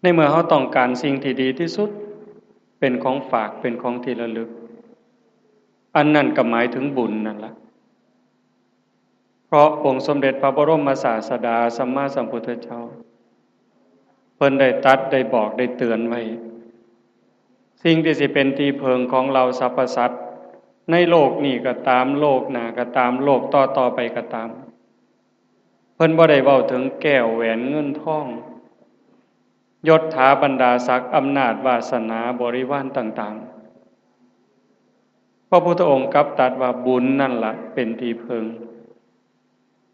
ໃນເມື່ອເຮົາຕ້ອງການສິ່ງທີ່ດີທີ່ສຸດ ເປັນຂອງຝາກ ເປັນຂອງທີ່ລະລຶກ ອັນນັ້ນກໍໝາຍເຖິງບຸນນັ້ນລະ. ເພາະອົງສົມເດັດພະບໍລົມສາສະດາສຳມາສຳພຸດທະເຈົ້າ ເພິ່ນໄດ້ຕັດ ໄດ້ບອກ ໄດ້ເຕືອນໄວ້ ສິ່ງທີ່ຊິເປັນທີ່ເພິ່ງຂອງເຫຼົ່າສັບພະສັດ ໃນໂລກນີ້ກໍຕາມ ໂລກໜ້າກໍຕາມ ໂລກຕໍ່ໆໄປກໍຕາມ ເພິ່ນບໍ່ໄດ້ເວົ້າເຖິງແກ້ວແຫວນເງິນທອງ ຍົດຖາບັນດາສັກ ອຳນາດວາສະໜາບໍລິວານຕ່າງໆ. ພະພຸດທະອົງກັບຕັດວ່າ ບຸນນັ້ນລະເປັນທີ່ເພິ່ງ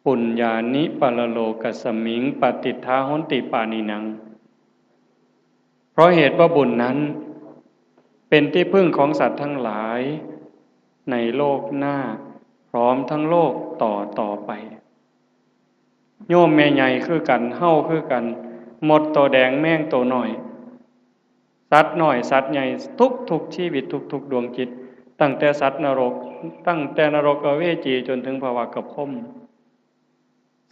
ປຸນຍານິປະລະໂລກັດສະມິງ ປະຕິດຖາຫົນຕິປານິນັງ. ເພາະເຫດວ່າບຸນນັ້ນ ເປັນທີ່ເພິ່ງຂອງສັດທັງຫຼາຍ ໃນໂລກໜ້າ ພ້ອມທັງໂລກຕໍ່ໆໄປ. ໂຍມແມ່ໃຫຍ່ຄືກັນ ເຮົາຄືກັນ ມົດໂຕແດງ ແມງໂຕນ້ອຍ ສັດນ້ອຍສັດໃຫຍ່ ທຸກໆຊີວິດ ທຸກໆດວງຈິດ ຕັ້ງແຕ່ສັດນະລົກ ຕັ້ງແຕ່ນະລົກອະເວຈີ ຈົນເຖິງພະວະກະພົມ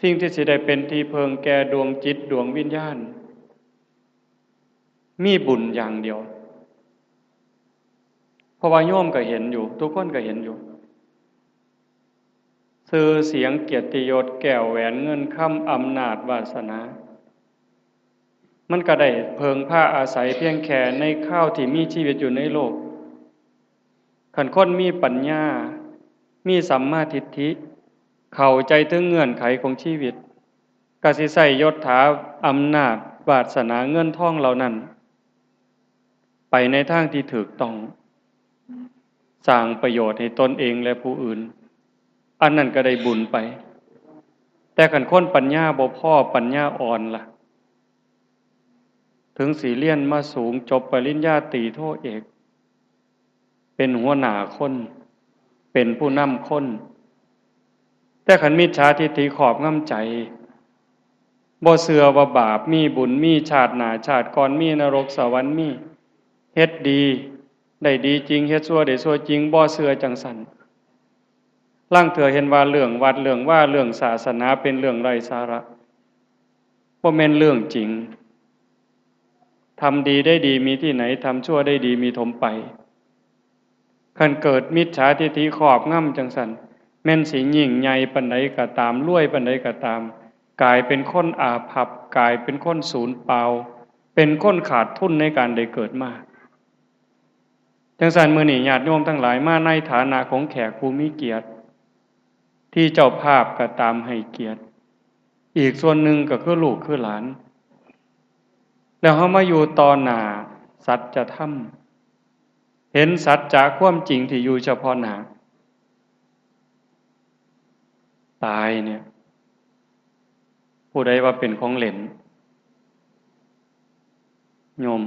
ສິ່ງທີ່ຊິໄດ້ເປັນທີ່ເພິ່ງແກ່ດວງຈິດ ດວງວິນຍານ ມີບຸນຢ່າງດຽວ. ເພາະວ່າໂຍມກໍເຫັນຢູ່ ທຸກຄົນກໍເຫັນຢູ່ ຊື່ສຽງ ກຽດຕິຍົດ ແກ້ວແຫວນເງິນຄຳ ອຳນາດວາສະໜາ ມັນກໍໄດ້ເພິ່ງພາອາໄສພຽງແຄ່ໃນຄາວທີ່ມີຊີວິດຢູ່ໃນໂລກ. ຄັນຄົນມີປັນຍາ ມີສຳມາທິດຖິ ເຂົ້າໃຈເຖິງເງື່ອນໄຂຂອງຊີວິດ ກໍຊິໃຊ້ຍົດຖາ ອຳນາດ ວາສະໜາ ເງິນທອງເຫຼົ່ານັ້ນ ໄປໃນທາງທີ່ຖືກຕ້ອງ ສ້າງປະໂຫຍດໃຫ້ຕົນເອງ ແລະ ຜູ້ອື່ນ ອັນນັ້ນກໍໄດ້ບຸນໄປ. ແຕ່ຄັນຄົນປັນຍາບໍ່ພໍ ປັນຍາອ່ອນລະ ເຖິງຊິຮຽນມາສູງ ຈົບປະລິນຍາຕີ ໂທ ເອກ ເປັນຫົວໜ້າຄົນ ເປັນຜູ້ນຳຄົນ ແຕ່ຄັນມິດສາທິດຖິຄອບງຳໃຈ ບໍ່ເຊື່ອວ່າບາບມີບຸນ ມີຊາດໜ້າຊາດກ່ອນ ມີນະລົກສະຫວັນ ມີ ເຮັດດີໄດ້ດີຈິງ ເຮັດຊົ່ວໄດ້ຊົ່ວຈິງ ບໍ່ເຊື່ອຈັ່ງຊັ້ນ ລາງເທື່ອເຫັນວ່າເລື່ອງວັດເລື່ອງວາ ເລື່ອງສາສະໜາ ເປັນເລື່ອງໄຮ້ສາລະ ບໍ່ແມ່ນເລື່ອງຈິງ. ທຳດີໄດ້ດີມີທີ່ໄຫນ ທຳຊົ່ວໄດ້ດີມີຖົມໄປ. ຄັນເກີດມິດສາທິດຖິຄອບງຳຈັ່ງຊັ້ນ ແມ່ນຊິຍິ່ງໃຫຍ່ປານໃດກໍຕາມ ລວຍປານໃດກໍຕາມ ກາຍເປັນຄົນອາພັບ ກາຍເປັນຄົນສູນເປົ່າ ເປັນຄົນຂາດທຶນໃນການໄດ້ເກີດມາ. ຈັ່ງຊັ້ນ ມື້ນີ້ຍາດໂຍມທັງຫຼາຍມາໃນຖານະຂອງແຂກຜູ້ມີກຽດ ທີ່ເຈົ້າພາບກໍຕາມໃຫ້ກຽດ ອີກສ່ວນໜຶ່ງກໍຄືລູກຄືຫຼານ ແລ້ວເຮົາມາຢູ່ຕໍ່ໜ້າສັດຈະທຳ ເຫັນສັດຈະຄວາມຈິງທີ່ຢູ່ສະເພາະໜ້າ. ຕາຍເນ່ຍ ຜູ້ໃດວ່າເປັນຂອງຫຼິ້ນ? ໂຍມ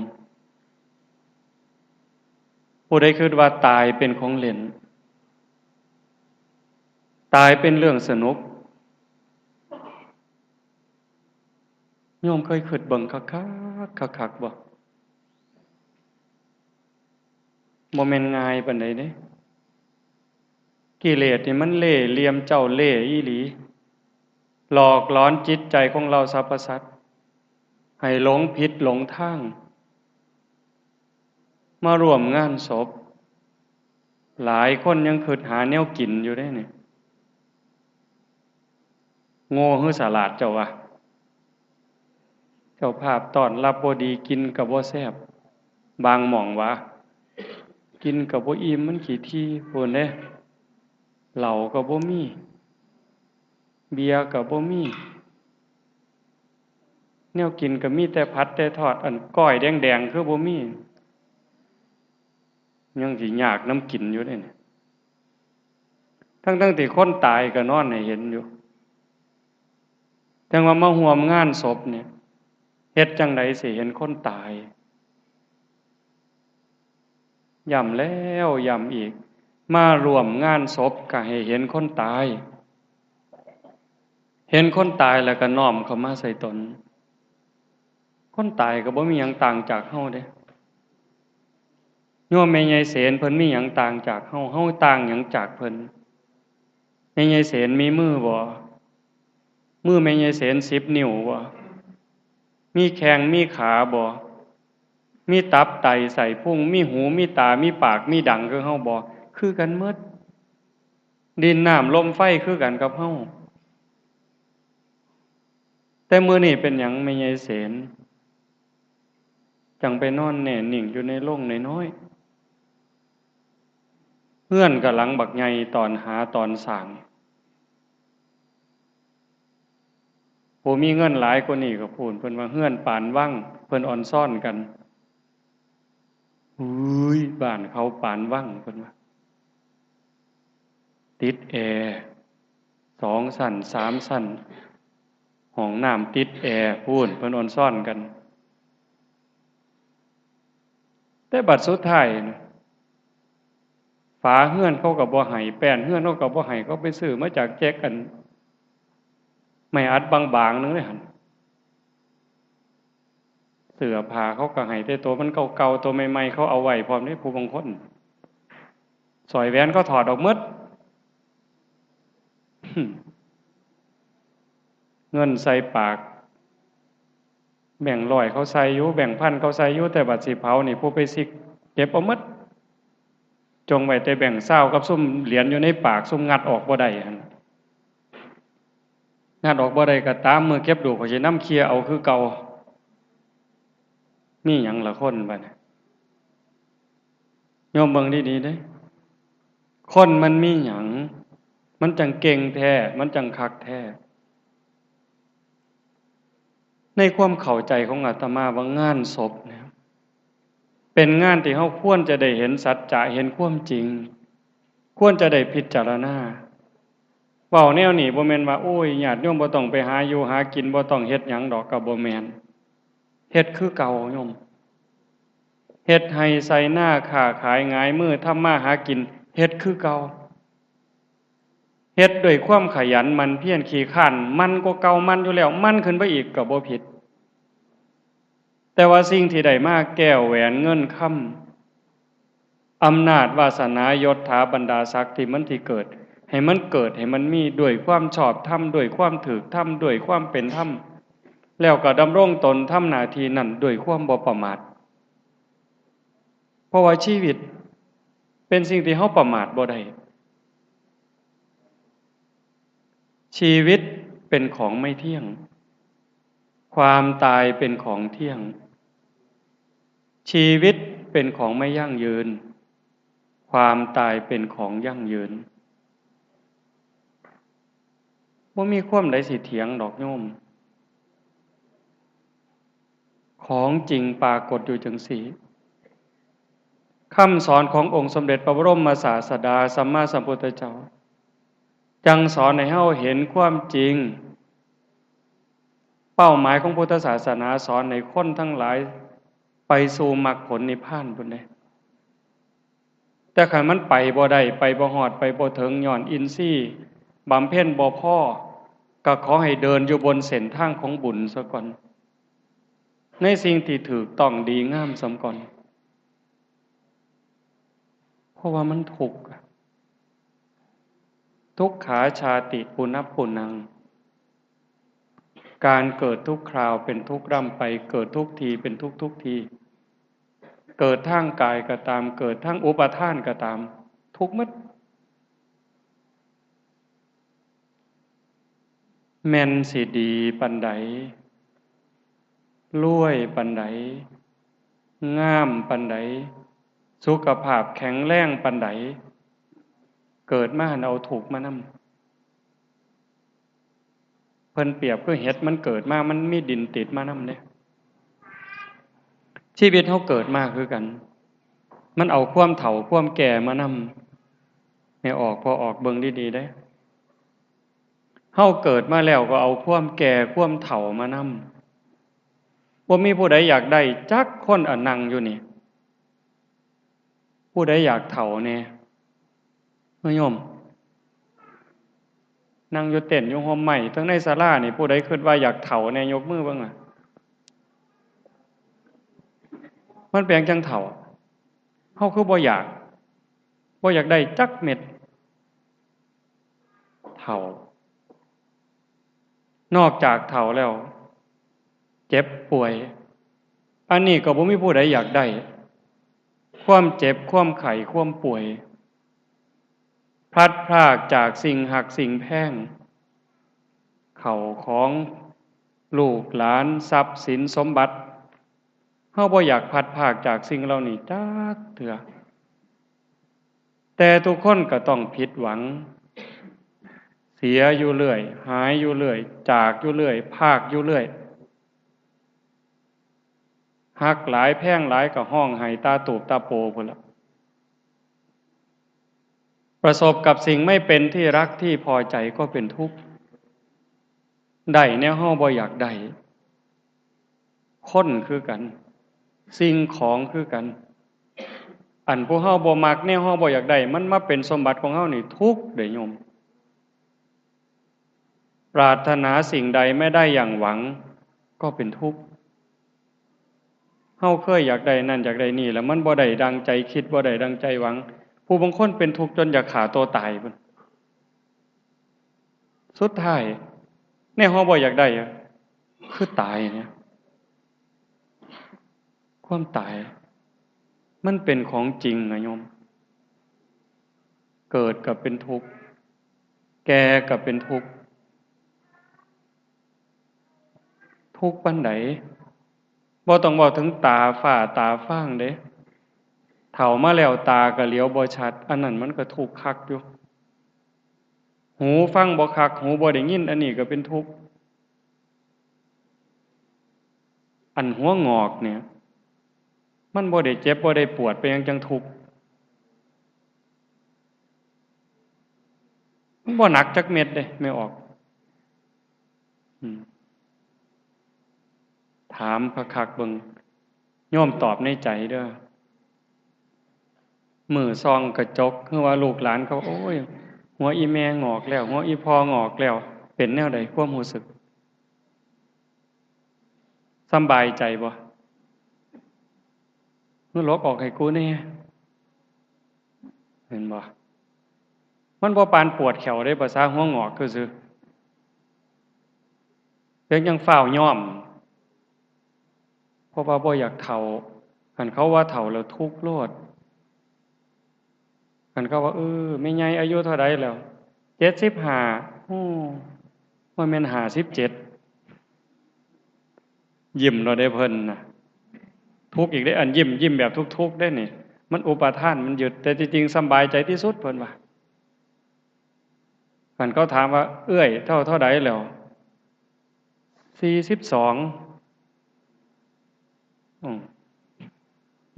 ຜູ້ໃດຄິດວ່າຕາຍເປັນຂອງຫຼິ້ນ? ຕາຍເປັນເລື່ອງສະໜຸກ. ໂຍມເຄີຍຄິດເບິ່ງຄັກໆ ຄັກໆບໍ່? ບໍ່ແມ່ນງ່າຍປານໃດເດ້. ກິເລດນີ້ມັນເລ່ຫຼ່ຽມເຈົ້າເລ່ອີ່ຫຼີ, ຫຼອກຫຼອນຈິດໃຈຂອງເຫຼົ່າສັບພະສັດ ໃຫ້ຫຼົງຜິດຫຼົງທາງ. ມາຮ່ວມງານສົບ ຫຼາຍຄົນຍັງຄິດຫາແນວກິນຢູ່ເດ້ນີ້. ໂງ່ ຫຼື ສະຫຼາດເຈົ້າວະ? ເຈົ້າພາບຕ້ອນຮັບບໍ່ດີ ກິນກໍບໍ່ແຊບ. ບາງໝ່ອງວະ ກິນກໍບໍ່ອີ່ມ ມັນຂີ້ຖີ່ພຸ້ນເດ້. ເຫຼົ້າກໍບໍ່ມີ ເບຍກໍບໍ່ມີ ແນວກິນກໍມີແຕ່ຜັດແຕ່ທອດ ອັນກ້ອຍແດງໆຄືບໍ່ມີ. ຍັງຊິຍາກນຳກິນຢູ່ເດ້ນີ້ ທັງໆທີ່ຄົນຕາຍກໍນອນໃຫ້ເຫັນຢູ່. ຈັ່ງວ່າມາຮ່ວມງານສົບນີ້ ເຮັດຈັ່ງໃດຊິເຫັນຄົນຕາຍ? ຢ້ຳແລ້ວຢ້ຳອີກ ມາຮ່ວມງານສົບກໍໃຫ້ເຫັນຄົນຕາຍ. ເຫັນຄົນຕາຍແລ້ວກໍນ້ອມເຂົ້າມາໃສ່ຕົນ. ຄົນຕາຍກໍບໍ່ມີຫຍັງຕ່າງຈາກເຮົາເດ້. ໂຍມແມ່ໃຫຍ່ເສນເພິ່ນມີຫຍັງຕ່າງຈາກເຮົາ? ເຮົາຕ່າງຫຍັງຈາກເພິ່ນ? ແມ່ໃຫຍ່ເສນມີມືບໍ່? ມືແມ່ໃຫຍ່ເສນສິບນິ້ວບໍ່? ມີແຂ້ງມີຂາບໍ່? ມີຕັບໄຕໄສ້ພຸງ ມີຫູມີຕາ ມີປາກມີດັງຄືເຮົາບໍ່? ຄືກັນໝົດ. ດິນນ້ຳລົມໄຟຄືກັນກັບເຮົາ. ແຕ່ມື້ນີ້ເປັນຫຍັງແມ່ໃຫຍ່ເສນ ຈັ່ງໄປນອນແນ່ນິ່ງຢູ່ໃນໂລງນ້ອຍໆ? ເຮືອນກໍຫຼັງບັກໃຫຍ່ ຕອນຫາຕອນສ້າງ. ຜູ້ມີເງິນຫຼາຍກວ່ານີ້ກໍພູ້ນ ເພິ່ນວ່າເຮືອນປານວັງ ເພິ່ນອອນຊອນກັນ. ເອີຍ ບ້ານເຂົາປານວັງ ເພິ່ນວ່າ ຕິດແອ ສອງຊັ້ນ ສາມຊັ້ນ ຫ້ອງນ້ຳຕິດແອ ພຸ້ນ ເພິ່ນອອນຊອນກັນ. ແຕ່ບັດສຸດທ້າຍນະ ຝາເຮືອນເຂົາກໍບໍ່ໃຫ້ ແປ້ນເຮືອນເຂົາກໍບໍ່ໃຫ້ ເຂົາໄປຊື້ມາຈາກແຈັກອັນ ໄມ້ອັດບາງໆໜຶ່ງເດ້ຫັ້ນ. ເສື້ອຜ້າເຂົາກໍໃຫ້ແຕ່ໂຕມັນເກົ່າໆ ໂຕໃໝ່ໆເຂົາເອົາໄວ້ພ້ອມເດ້ ຜູ້ບາງຄົນ. ສ້ອຍແຫວນເຂົາຖອດອອກໝົດ. ເງິນໃສ່ປາກ ແບງຮ້ອຍເຂົາໃສ່ຢູ່ ແບງພັນເຂົາໃສ່ຢູ່ ແຕ່ບັດຊິເຜົານີ້ ຜູ້ໄປຊິກເກັບເອົາໝົດ. ຈົ່ງໄວ້ແຕ່ແບງຊາວກັບຊຸມຫຼຽນຢູ່ໃນປາກ ຊຸມງັດອອກບໍ່ໄດ້ຫັ້ນ. ງັດອອກບໍ່ໄດ້ກໍຕາມ ມື້ເກັບດູກຂ້ອຍຊິນຳເຄຍເອົາຄືເກົ່າ. ມີຫຍັງລະຄົນບັດນີ້? ໂຍມເບິ່ງດີໆເດ້. ຄົນມັນມີຫຍັງ ມັນຈັ່ງເກັ່ງແທ້ ມັນຈັ່ງຄັກແທ້. ໃນຄວາມເຂົ້າໃຈຂອງອາດຕະມາວ່າງານສົບເນຍ ເປັນງານທີ່ເຮົາຄວນຈະໄດ້ເຫັນສັດຈະ ເຫັນຄວາມຈິງ ຄວນຈະໄດ້ພິຈາລະນາ. ເວົ້າແນວນີ້ບໍ່ແມ່ນວ່າ ໂອ້ຍ ຍາດໂຍມບໍ່ຕ້ອງໄປຫາຢູ່ຫາກິນ ບໍ່ຕ້ອງເຮັດຫຍັງດອກ ກໍບໍ່ແມ່ນ. ເຮັດຄືເກົ່າໂຍມ ເຮັດໄຮ່ໄຊນາ ຄ້າຂາຍ ຫງາຍມືທຳມາຫາກິນ ເຮັດຄືເກົ່າ. ເຮັດດ້ວຍຄວາມຂະຫຍັນໝັ່ນພຽນ ຂີ້ຄ້ານ ໝັ່ນກວ່າເກົ່າ ໝັ່ນຢູ່ແລ້ວ ໝັ່ນຂຶ້ນໄປອີກກໍບໍ່ຜິດ. ແຕ່ວ່າສິ່ງທີ່ໄດ້ມາ ແກ້ວແຫວນເງິນຄຳ ອຳນາດວາສະໜາຍົດຖາບັນດາສັກທີ່ມັນຊິເກີດ ໃຫ້ມັນເກີດ ໃຫ້ມັນມີ ດ້ວຍຄວາມຊອບທຳ ດ້ວຍຄວາມຖືກທຳ ດ້ວຍຄວາມເປັນທຳ ແລ້ວກໍດຳລົງຕົນທຳໜ້າທີ່ນັ້ນດ້ວຍຄວາມບໍ່ປະໝາດ. ເພາະວ່າຊີວິດເປັນສິ່ງທີ່ເຮົາປະໝາດບໍ່ໄດ້. ຊີວິດເປັນຂອງໄມ່ທ່ຽງ. ຄວາມຕາຍເປັນຂອງທ່ຽງ. ຊີວິດເປັນຂອງໄມ່ຢັ້ງຢືນ. ຄວາມຕາຍເປັນຂອງຢັ້ງຢືນ. ບໍ່ມີຄວາມໃດຊິຖຽງດອກໂຍມ. ຂອງຈິງປາກົດຢູ່ຈັ່ງຊີ້. ຄຳສອນຂອງອົງສົມເດັດພະບໍລົມມະສາດສະດາ ສຳມາສຳພຸດທະເຈົ້າ ຈັ່ງສອນໃຫ້ເຮົາເຫັນຄວາມຈິງ. ເປົ້າໝາຍຂອງພຸດທະສາສະໜາສອນໃຫ້ຄົນທັງຫຼາຍໄປສູ່ມັກຜົນນິບພານພຸ້ນເດ້. ແຕ່ຄັນມັນໄປບໍ່ໄດ້ ໄປບໍ່ຮອດ ໄປບໍ່ເຖິງ ຍ້ອນອິນຊີບຳເພັນບໍ່ພໍ ກໍຂໍໃຫ້ເດີນຢູ່ບົນເສັ້ນທາງຂອງບຸນສາກ່ອນ ໃນສິ່ງທີ່ຖືກຕ້ອງດີງາມສາກ່ອນ. ເພາະວ່າມັນທຸກ. ທຸກຂາຊາຕິປຸນະປຸນັງ. ການເກີດທຸກຄາວເປັນທຸກລ່ຳໄປ, ເກີດທຸກທີ່ເປັນທຸກທຸກທີ່, ເກີດທາງກາຍກໍຕາມ, ເກີດທາງອຸປາທານກໍຕາມ, ທຸກໝົດ. ແມ່ນຊິດີປານໃດ, ລວຍປານໃດ, ງາມປານໃດ, ສຸຂະພາບແຂງແຮງປານໃດ, ເກີດມາຫັ້ນເອົາທຸກມານຳ. ເພິ່ນປຽບຄືເຫັດ ມັນເກີດມາ ມັນມີດິນຕິດມານຳເດ້. ຊີວິດເຮົາເກີດມາຄືກັນ ມັນເອົາຄວາມເຖົ້າຄວາມແກ່ມານຳ. ແມ່ອອກ ພໍ່ອອກ ເບິ່ງດີໆເດ້. ເຮົາເກີດມາແລ້ວກໍເອົາຄວາມແກ່ຄວາມເຖົ້າມານຳ. ບໍ່ມີຜູ້ໃດຢາກໄດ້ຈັກຄົນ ອັນນັ່ງຢູ່ນີ້. ຜູ້ໃດຢາກເຖົ້າແດ່? ເອີ ໂຍມ ນັ່ງຢູ່ເຕັນ ຢູ່ຮົ່ມໄມ້ ທັງໃນສາລານີ້ ຜູ້ໃດຄິດວ່າຢາກເຖົ້າແດ່? ຍົກມືເບິ່ງ ມັນເປັນຫຍັງຈັ່ງເຖົ້າ? ເຮົາຄືບໍ່ຢາກ ບໍ່ຢາກໄດ້ຈັກເມັດ. ເຖົ້າ ນອກຈາກເຖົ້າແລ້ວ ເຈັບປ່ວຍ ອັນນີ້ກໍບໍ່ມີຜູ້ໃດຢາກໄດ້ ຄວາມເຈັບ ຄວາມໄຂ້ ຄວາມປ່ວຍ ພລັດພຣາກຈາກສິ່ງຮັກສິ່ງແພງ ເຂົ້າຂອງ ລູກຫຼານ ຊັບສິນສົມບັດ ເຮົາບໍ່ຢາກພລັດພຣາກຈາກສິ່ງເຫຼົ່ານີ້ຈັກເທື່ອ ແຕ່ທຸກຄົນກໍຕ້ອງຜິດຫວັງ ເສຍຢູ່ເລື້ອຍ ຫາຍຢູ່ເລື້ອຍ ຈາກຢູ່ເລື້ອຍ ພາກຢູ່ເລື້ອຍ ຮັກຫຼາຍແພງຫຼາຍກໍຮ້ອງໄຫ້ຕາຕູບຕາໂປພຸ້ນລະ ປະສົບກັບສິ່ງໄມ່ເປັນທີ່ຮັກທີ່ພໍໃຈກໍເປັນທຸກ ໄດ້ແນວເຮົາບໍ່ຢາກໄດ້ ຄົນຄືກັນ ສິ່ງຂອງຄືກັນ ອັນຜູ້ເຮົາບໍ່ມັກ ແນວເຮົາບໍ່ຢາກໄດ້ ມັນມາເປັນສົມບັດຂອງເຮົານີ້ ທຸກເດ້ໂຍມ. ປາດຖະໜາສິ່ງໃດໄມ່ໄດ້ຢ່າງຫວັງ ກໍເປັນທຸກ. ເຮົາເຄີຍຢາກໄດ້ນັ້ນຢາກໄດ້ນີ້ ແລ້ວມັນບໍ່ໄດ້ດັ່ງໃຈຄິດ ບໍ່ໄດ້ດັ່ງໃຈຫວັງ ຜູ້ບາງຄົນເປັນທຸກຈົນຢາກຂ້າຕົວຕາຍພຸ້ນ. ສຸດທ້າຍ ແນວເຮົາບໍ່ຢາກໄດ້ ຄືຕາຍນີ້. ຄວາມຕາຍ ມັນເປັນຂອງຈິງນະໂຍມ. ເກີດກໍເປັນທຸກ ແກ່ກໍເປັນທຸກ ທຸກປານໃດ? ບໍ່ຕ້ອງເວົ້າເຖິງຕາຟ້າຕາຟາງເດ້ ເຖົ້າມາແລ້ວຕາກໍຫຼຽວບໍ່ຊັດ ອັນນັ້ນມັນກໍທຸກຄັກຢູ່. ຫູຟັງບໍ່ຄັກ ຫູບໍ່ໄດ້ຍິນ ອັນນີ້ກໍເປັນທຸກ. ອັນຫົວງອກນີ້ ມັນບໍ່ໄດ້ເຈັບ ບໍ່ໄດ້ປວດ ເປັນຫຍັງຈັ່ງທຸກ? ມັນບໍ່ໜັກຈັກເມັດເດ້ ແມ່ອອກ. ອືມ ຖາມຄັກໆເບິ່ງ ໂຍມຕອບໃນໃຈເດີ້. ມື້ສ່ອງກະຈົກ ຫຼືວ່າລູກຫຼານເຂົາ ໂອ້ຍ ຫົວອີ່ແມ່ງອກແລ້ວ ຫົວອີ່ພໍ່ງອກແລ້ວ ເປັນແນວໃດຄວາມຮູ້ສຶກ? ສຳບາຍໃຈບໍ່? ເມື່ອຫຼົກອອກໃຫ້ກູແດ່ ເຫັນບໍ່? ມັນບໍ່ປານປວດແຂ້ວເດ້ ພາສາຫົວງອກຊື່ໆ ເປັນຫຍັງຟ້າວຍ້ອມ? ເພາະວ່າບໍ່ຢາກເຖົ້າ. ຄັນເຂົາວ່າເຖົ້າແລ້ວທຸກໂລດ. ຄັນເຂົາວ່າ ເອີ ແມ່ໃຫຍ່ອາຍຸເທົ່າໃດແລ້ວ? ເຈັດສິບຫ້າ. ໂອ້ ບໍ່ແມ່ນຫ້າສິບເຈັດ. ຍິ້ມໂລດເດ້ເພິ່ນນະ. ທຸກອີກເດ້ ອັນຍິ້ມ ຍິ້ມແບບທຸກໆເດ້ນີ້ ມັນອຸປາທານ ມັນຍຶດ. ແຕ່ທີ່ຈິງສຳບາຍໃຈທີ່ສຸດ ເພິ່ນວ່າ. ຄັນເຂົາຖາມວ່າ ເອື້ອຍເທົ່າ ເທົ່າໃດແລ້ວ? ສີ່ສິບສອງ. ອືມ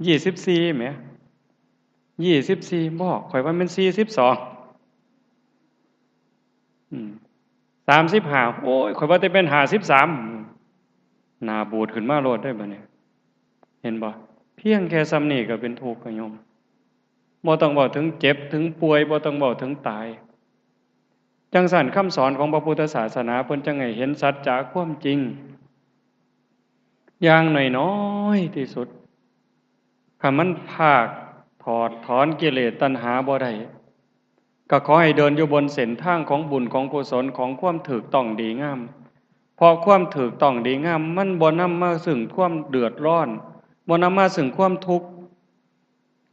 ຍີ່ສິບສີ່ແໝ ຍີ່ສິບສີ່. ບໍ່ ຂ້ອຍວ່າແມ່ນສີ່ສິບສອງ. ອືມ ສາມສິບຫ້າ. ໂອ້ຍ ຂ້ອຍວ່າແຕ່ແມ່ນຫ້າສິບສາມ. ໜ້າບູດຂຶ້ນມາໂລດເດ້ບັດນີ້ ເຫັນບໍ່? ພຽງແຄ່ສ່ຳນີ້ກໍເປັນທຸກ ໂຍມ. ບໍ່ຕ້ອງເວົ້າເຖິງເຈັບເຖິງປ່ວຍ ບໍ່ຕ້ອງເວົ້າເຖິງຕາຍ. ຈັ່ງຊັ້ນ ຄຳສອນຂອງພະພຸດທະສາສະໜາ ເພິ່ນຈຶ່ງໃຫ້ເຫັນສັດຈະຄວາມຈິງ ຢ່າງນ້ອຍໆທີ່ສຸດ. ຄັນມັນພາກຖອດຖອນກິເລດຕັນຫາບໍ່ໄດ້ ກໍຂໍໃຫ້ເດີນຢູ່ບົນເສັ້ນທາງຂອງບຸນຂອງກຸສົນ ຂອງຄວາມຖືກຕ້ອງດີງາມ. ເພາະຄວາມຖືກຕ້ອງດີງາມ ມັນບໍ່ນຳມາຊຶ່ງຄວາມເດືອດຮ້ອນ ບໍ່ນຳມາຊຶ່ງຄວາມທຸກ.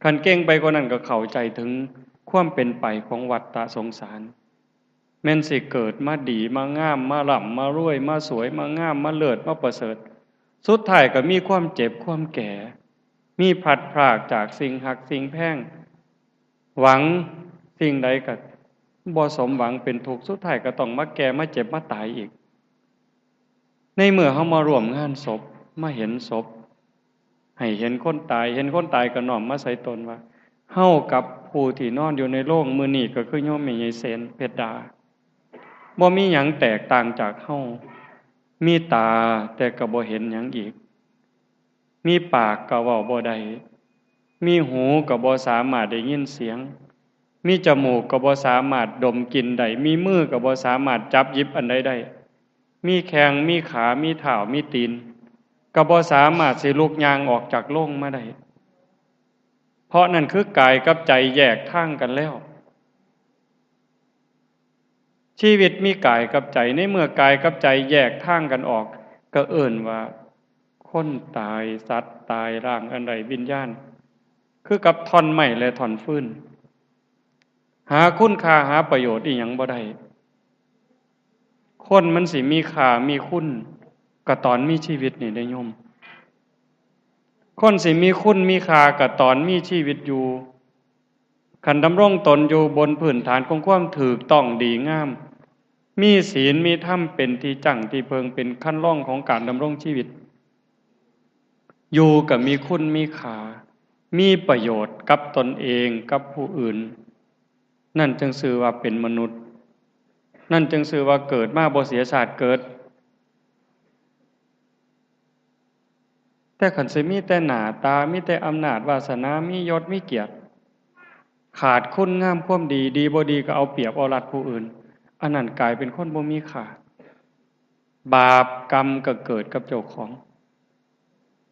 ຄັນເກັ່ງໄປກວ່ານັ້ນກໍເຂົ້າໃຈເຖິງຄວາມເປັນໄປຂອງວັດຕະສົງສານ ແມ່ນຊິເກີດມາດີມາງາມ ມາລ່ຳມາລວຍ ມາສວຍມາງາມ ມາເລີດມາປະເສີດ ສຸດທ້າຍກໍມີຄວາມເຈັບຄວາມແກ່ ມີພລັດພຣາກຈາກສິ່ງຮັກສິ່ງແພງ ຫວັງສິ່ງໃດກໍບໍ່ສົມຫວັງ ເປັນທຸກ ສຸດທ້າຍກໍຕ້ອງມາແກ່ມາເຈັບມາຕາຍອີກ. ໃນເມື່ອເຮົາມາຮ່ວມງານສົບ ມາເຫັນສົບ ໃຫ້ເຫັນຄົນຕາຍ ເຫັນຄົນຕາຍກໍນ້ອມມາໃສ່ຕົນວ່າ ເຮົາກັບຜູ້ທີ່ນອນຢູ່ໃນໂລງມື້ນີ້ກໍຄືໂຍມແມ່ໃຫຍ່ເສນເພັດດາ ບໍ່ມີຫຍັງແຕກຕ່າງຈາກເຮົາ ມີຕາແຕ່ກໍບໍ່ເຫັນຫຍັງອີກ ມີປາກກໍເວົ້າບໍ່ໄດ້ ມີຫູກໍບໍ່ສາມາດໄດ້ຍິນສຽງ ມີຈະມູກກໍບໍ່ສາມາດດົມກິ່ນໄດ້ ມີມືກໍບໍ່ສາມາດຈັບຫຍິບອັນໃດໄດ້ ມີແຂ້ງ ມີຂາ ມີທ້າວ ມີຕີນ ກໍບໍ່ສາມາດຊິລຸກຍ່າງອອກຈາກໂລງມາໄດ້ ເພາະນັ້ນຄືກາຍກັບໃຈແຍກທາງກັນແລ້ວ. ຊີວິດມີກາຍກັບໃຈ ໃນເມື່ອກາຍກັບໃຈແຍກທາງກັນອອກ ກໍເອີ້ນວ່າ ຄົນຕາຍ, ສັດຕາຍ, ຮ່າງອັນໄຮ້ວິນຍານ ຄືກັບທ່ອນໄມ້ ແລະ ທ່ອນຟືນ. ຫາຄຸນຄ່າ, ຫາປະໂຫຍດອີ່ຫຍັງບໍ່ໄດ້. ຄົນມັນຊິມີຄ່າ, ມີຄຸນ, ກໍຕອນມີຊີວິດນີ້ເດ້ໂຍມ. ຄົນຊິມີຄຸນ, ມີຄ່າ, ກໍຕອນມີຊີວິດຢູ່. ຄັນດຳລົງຕົນຢູ່ບົນພື້ນຖານຂອງຄວາມຖືກຕ້ອງດີງາມ, ມີສີນມີທຳເປັນທີ່ຈັ້ງທີ່ເພິ່ງ, ເປັນຄັນລອງຂອງການດຳລົງຊີວິດ, ຢູ່ກໍມີຄຸນມີຄ່າ, ມີປະໂຫຍດກັບຕົນເອງ, ກັບຜູ້ອື່ນ, ນັ້ນຈຶ່ງຊື່ວ່າເປັນມະນຸດ, ນັ້ນຈຶ່ງຊື່ວ່າເກີດມາບໍ່ເສຍຊາດເກີດ. ແຕ່ຄັນຊິມີແຕ່ໜ້າຕາ, ມີແຕ່ອຳນາດວາສະໜາ, ມີຍົດມີກຽດ, ຂາດຄຸນງາມຄວາມດີ, ດີບໍ່ດີກໍເອົາປຽບເອົາລັດຜູ້ອື່ນ, ອັນນັ້ນກາຍເປັນຄົນບໍ່ມີຄ່າ. ບາບກຳກໍເກີດກັບເຈົ້າຂອງ.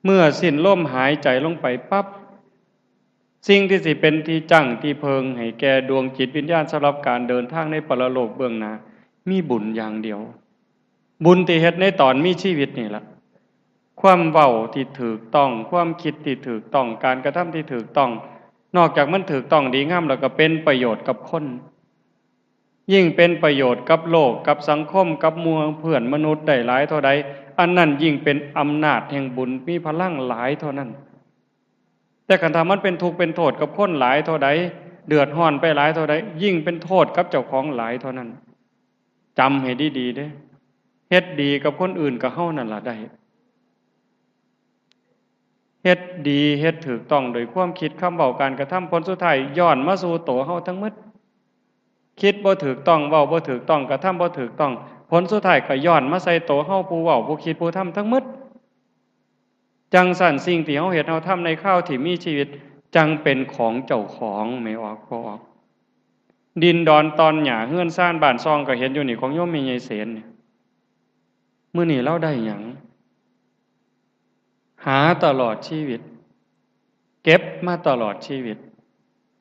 ເມື່ອສິ້ນລົມຫາຍໃຈລົງໄປປັບ, ສິ່ງທີ່ຊິເປັນທີ່ຈັ້ງທີ່ເພິ່ງໃຫ້ແກ່ດວງຈິດວິນຍານສຳລັບການເດີນທາງໃນປະລະໂລກເບື້ອງໜ້າ ມີບຸນຢ່າງດຽວ. ບຸນທີ່ເຮັດໃນຕອນມີຊີວິດນີ້ລະ. ຄວາມເວົ້າທີ່ຖືກຕ້ອງ, ຄວາມຄິດທີ່ຖືກຕ້ອງ, ການກະທຳທີ່ຖືກຕ້ອງ, ນອກຈາກມັນຖືກຕ້ອງດີງາມແລ້ວ ກໍເປັນປະໂຫຍດກັບຄົນ. ຍິ່ງເປັນປະໂຫຍດກັບໂລກ, ກັບສັງຄົມ, ກັບໝູ່ເພື່ອນມະນຸດໄດ້ຫຼາຍເທົ່າໃດ, ອັນນັ້ນຍິ່ງເປັນອຳນາດແຫ່ງບຸນ, ມີພະລັງຫຼາຍເທົ່ານັ້ນ. ແຕ່ຄັນຖ້າມັນເປັນທຸກເປັນໂທດກັບຄົນຫຼາຍເທົ່າໃດ, ເດືອດຮ້ອນໄປຫຼາຍເທົ່າໃດ, ຍິ່ງເປັນໂທດກັບເຈົ້າຂອງຫຼາຍເທົ່ານັ້ນ. ຈຳໃຫ້ດີໆເດ້, ເຮັດດີກັບຄົນອື່ນກໍເຮົານັ້ນລະໄດ້. ເຮັດດີເຮັດຖືກຕ້ອງໂດຍຄວາມຄິດ, ຄຳເວົ້າ, ການກະທຳ, ຜົນສຸດທ້າຍຍ້ອນມາສູ່ໂຕເຮົາທັງໝົດ. ຄິດບໍ່ຖືກຕ້ອງ, ເວົ້າບໍ່ຖືກຕ້ອງ, ກະທຳບໍ່ຖືກຕ້ອງ, ຜົນສຸດທ້າຍກໍຍ້ອນມາໃສ່ໂຕເຮົາ, ຜູ້ເວົ້າ, ຜູ້ຄິດ, ຜູ້ທຳທັງໝົດ. ຈັ່ງຊັ້ນ, ສິ່ງທີ່ເຮົາເຮັດເຮົາທຳໃນຄາວທີ່ມີຊີວິດ ຈັ່ງເປັນຂອງເຈົ້າຂອງ, ແມ່ນອອກບໍ່ອອກ? ດິນດອນຕອນຫຍ້າ, ເຮືອນຊານບ້ານຊ່ອງ, ກໍເຫັນຢູ່ນີ້ ຂອງໂຍມແມ່ໃຫຍ່ເສນນີ້. ມື້ນີ້ລາວໄດ້ຫຍັງ? ຫາຕະຫຼອດຊີວິດ, ເກັບມາຕະຫຼອດຊີວິດ,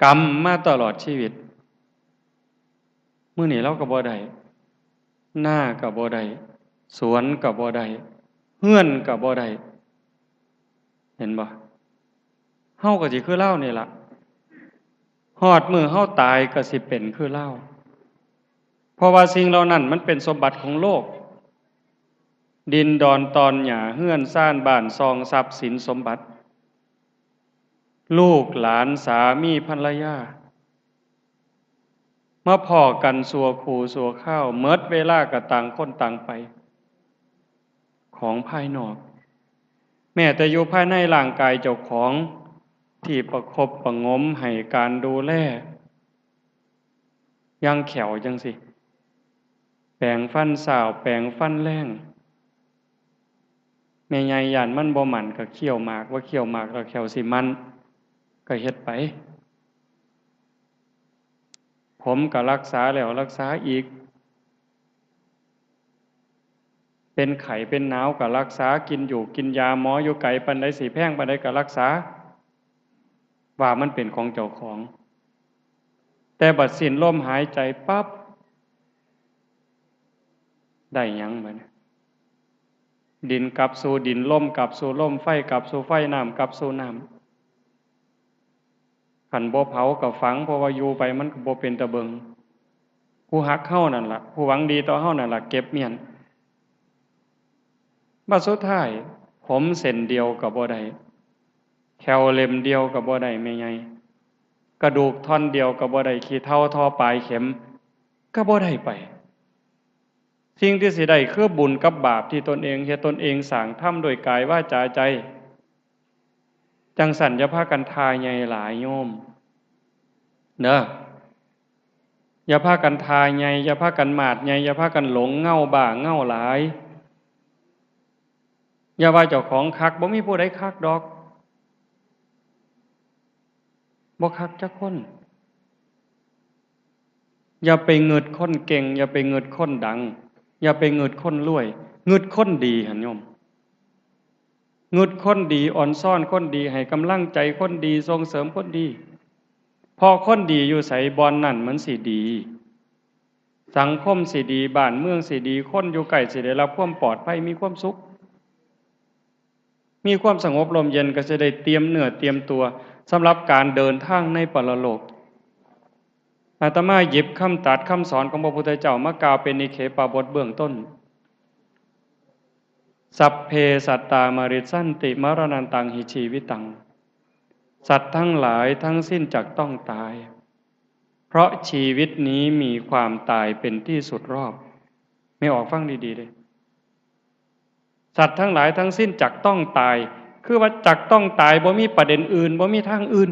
ກຳມາຕະຫຼອດຊີວິດ. ມື້ນີ້ລາວກໍບໍ່ໄດ້, ນາກໍບໍ່ໄດ້, ສວນກໍບໍ່ໄດ້, ເຮືອນກໍບໍ່ໄດ້. ເຫັນບໍ່? ເຮົາກໍຊິຄືລາວນີ້ລະ, ຮອດມື້ເຮົາຕາຍກໍຊິເປັນຄືລາວ, ເພາະວ່າສິ່ງເຫຼົ່ານັ້ນມັນເປັນສົມບັດຂອງໂລກ. ດິນດອນຕອນຫຍ້າ, ເຮືອນຊານບ້ານຊ່ອງ, ຊັບສິນສົມບັດ, ລູກຫຼານ, ສາມີພັນລະຍາ, ມາພໍ້ກັນຊົ່ວຄູ່ຊົ່ວຄາວ, ໝົດເວລາກໍຕ່າງຄົນຕ່າງໄປ. ຂອງພາຍນອກ, ແມ້ແຕ່ຢູ່ພາຍໃນຮ່າງກາຍເຈົ້າຂອງ ທີ່ປະຄົບປະຫງົມໃຫ້ການດູແລ, ຢ່າງແຂ້ວຈັ່ງຊີ້, ແປງຟັນເຊົ້າ, ແປງຟັນແລງ. ແມ່ໃຫຍ່ຢ້ານມັນບໍ່ໝັ້ນກໍຄ້ຽວໝາກ, ວ່າຄ້ຽວໝາກແລ້ວແຂ້ວຊິໝັ້ນ, ກໍເຮັດໄປ. ຜົມກໍລັກສາແລ້ວລັກສາອີກ, ເປັນໄຂ້ເປັນໜາວກໍລັກສາ, ກິນຢູ່ກິນຢາ, ໝໍຢູ່ໄກປານໃດ, ຊິແພງປານໃດກໍລັກສາ, ວ່າມັນເປັນຂອງເຈົ້າຂອງ. ແຕ່ບັດສິ້ນລົມຫາຍໃຈປັບ, ໄດ້ຫຍັງບັດນີ້? ດິນກັບສູ່ດິນ, ລົມກັບສູ່ລົມ, ໄຟກັບສູ່ໄຟ, ນ້ຳກັບສູ່ນ້ຳ. ຄັນບໍ່ເຜົາກໍຝັງ, ເພາະວ່າຢູ່ໄປມັນກໍບໍ່ເປັນຕາເບິ່ງ. ຜູ້ຮັກເຮົານັ້ນລະ, ຜູ້ຫວັງດີຕໍ່ເຮົານັ້ນລະ ເກັບມ້ຽນ. ບັດສຸດທ້າຍ, ຜົມເສັ້ນດຽວກໍບໍ່ໄດ້, ແຂ້ວເຫຼັ້ມດຽວກໍບໍ່ໄດ້, ແມ່ໃຫຍ່, ກະດູກທ່ອນດຽວກໍບໍ່ໄດ້, ຂີ້ເທົ້າທໍ່ປາຍເຂັມກໍບໍ່ໄດ້ໄປ. ສິ່ງທີ່ຊິໄດ້ຄືບຸນກັບບາບທີ່ຕົນເອງເຮັດ, ຕົນເອງສ້າງທຳດ້ວຍກາຍ, ວາຈາ, ໃຈ. ຈັ່ງຊັ້ນຢ່າພາກັນທ່າໃຫຍ່ຫຼາຍໂຍມເດີ. ຢ່າພາກັນທ່າໃຫຍ່, ຢ່າພາກັນມາດໃຫຍ່, ຢ່າພາກັນຫຼົງເຫງົາບ້າເຫງົາຫຼາຍ. ຢ່າວ່າເຈົ້າຂອງຄັກ, ບໍ່ມີຜູ້ໃດຄັກດອກ. ບໍ່ຄັກຈັກຄົນ. ຢ່າໄປງຶດຄົນເກັ່ງ, ຢ່າໄປງຶດຄົນດັງ, ຢ່າໄປງຶດຄົນລວຍ, ງຶດຄົນດີຫັ້ນໂຍມ. ງຶດຄົນດີ, ອອນຊອນຄົນດີ, ໃຫ້ກຳລັງໃຈຄົນດີ, ສົ່ງເສີມຄົນດີ. ເພາະຄົນດີຢູ່ໃສ, ບ່ອນນັ້ນມັນຊິດີ. ສັງຄົມຊິດີ, ບ້ານເມືອງຊິດີ, ຄົນຢູ່ໃກ້ຊິໄດ້ຮັບຄວາມປອດໄພ, ມີຄວາມສຸກ. ມີຄວາມສະຫງົບລົມເຢັນ ກໍຈະໄດ້ຕຽມເນື້ອຕຽມຕົວສຳລັບການເດີນທາງໃນປະລະໂລກ. ອາດຕະມາຫຍິບຄຳຕັດຄຳສອນຂອງພະພຸດທະເຈົ້າມາກ່າວເປັນນິເຂປະບົດເບື້ອງຕົ້ນ. ສັບເພສັດຕາ ມະຣິດສັນຕິ ມະຣະນະຕັງ ຫິ ຊີວິຕັງ. ສັດທັງຫຼາຍທັງສິ້ນຈັກຕ້ອງຕາຍ ເພາະຊີວິດນີ້ມີຄວາມຕາຍເປັນທີ່ສຸດຮອບ. ແມ່ອອກຟັງດີໆເດ້. ສັດທັງຫຼາຍທັງສິ້ນຈັກຕ້ອງຕາຍ ຄືວ່າຈັກຕ້ອງຕາຍ ບໍ່ມີປະເດັນອື່ນ ບໍ່ມີທາງອື່ນ.